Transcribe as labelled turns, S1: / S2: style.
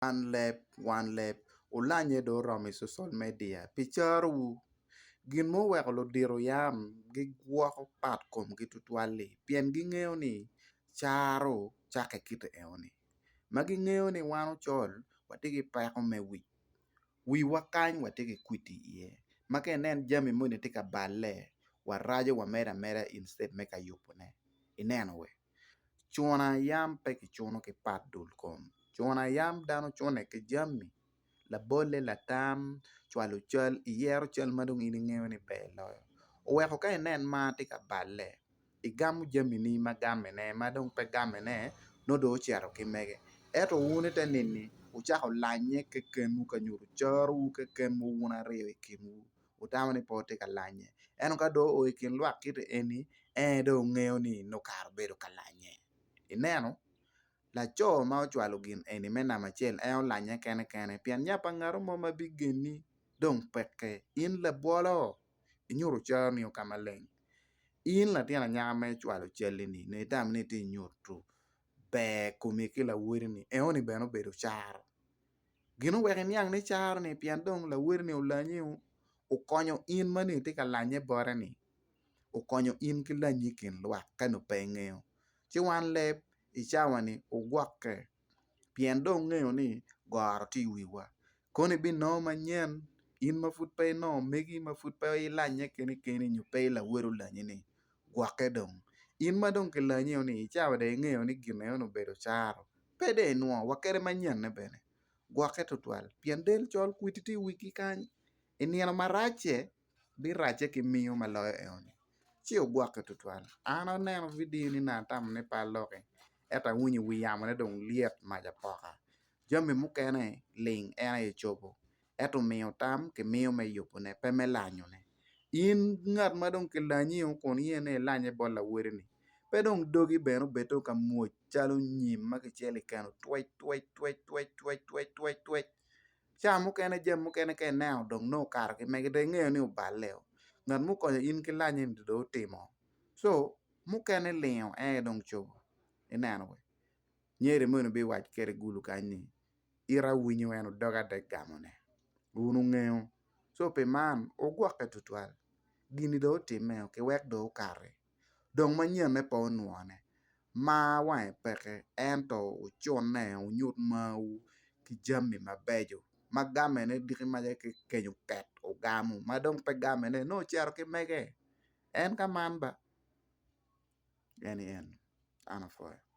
S1: Wan leb, wan leb, wulanye dong oromo i social media pi carowu. Gin ma oweko ludito yam gigwoko pat komgi tutwal-li pien gingeyo ni caro cakke kiti eno-ni ma gingeyo ni wan ocol watye ki peko me wic wiwa kany watye ki kwidi iye ma ka inen jami moni tye ka balle waraco wamedo ameda instead me ka yubone ineno wee. Cuna yam pe kicuno ki pat dul kom cuna yam dano cune ki jami labolle latam cwalo cal iyero cal ma dong in ingeyo ni ber loyo oweko ka inen mar tye ka balle igamo jamini ma gamene ma dong pe gamene nongo dong ocito ki mege ento wun ite nini wucako lanye kekenwu ka nyuto corowu kekenwu wun aryo i kinwu wutamo ni pe wutye ka lanye ento ka dong oo i kin lwak kiti eni en aye dong ngeyo ni nongo kara obedo ka lanye ineno laco ma ocwalo gin eni me namba acel en olanye kene kene pien nya pa ngat mo ma bigeni dong peke in labwolo inyuto caroni ka maleng in latin anyaka ma icwalo calli-ni nongo itamo ni itye ka nyuto ber komi ki lawoti-ni enoni bene obedo caro. Gin oweko iniang ni caro-ni pien dong lawoti-ni olanyi-u okonyo in ma nongo itye ka lanye bote-ni okonyo in ki lanyi i kin lwak ka nongo pe ingeyo ci wan leb i cawa-ni wugwokke pien dong wungeyo ni goro tye i wiwa kono ibinongo manyen in ma pud pe inongo megi ma pud pe ilanye keni keni nyo pe lawoti olanyi-ni gwokke dong in ma dong kilanyi-ni i cawa dong ingeyo ni gin enoni obedo caro Pe dong inwo wa kadi manyenne bene, gwokke tutwal pien del col kwidi tye i wigi kany i nino maracce biracce ki miyo ma loyo enoni ci wugwokke tutwal. An aneno vidio ni nongo atamo ni pe aloki ento awinyo wi yamone dong lyet mac apoka jami mukene ling en aye cobo ento miyo tam kimiyo me yubone pe me lanyone. In ngat ma dong kilanyi kun iye ni ilanye bot lawoti-ni pe dong dogi bene obed ka mwoc calo nyim ma kicelo i keno twec twec twec twec twec twec twec twec ca mukene jami mukene ka ineno dong nongo okato ki mege dong ingeyo ni oballe-o ngat mukonyo in ki lanye-ni dong otimo co mukene lingo en aye dong cobo ineno wee nyeri moni biwaco kwede gulu kany ni ita winyo ento doga dong gamone wun wungeyo co pi man wugwokke tutwal gini dong otimmeo ki wek dong okati dong manyenne pe onwone mar wange peke ento wucune wunyut marwu ki jami mabeco ma gamene diki maca ki kenyo ket ogamo ma dong pe gamene nongo ocito ki mege en ka man ba eni en an apwoyo.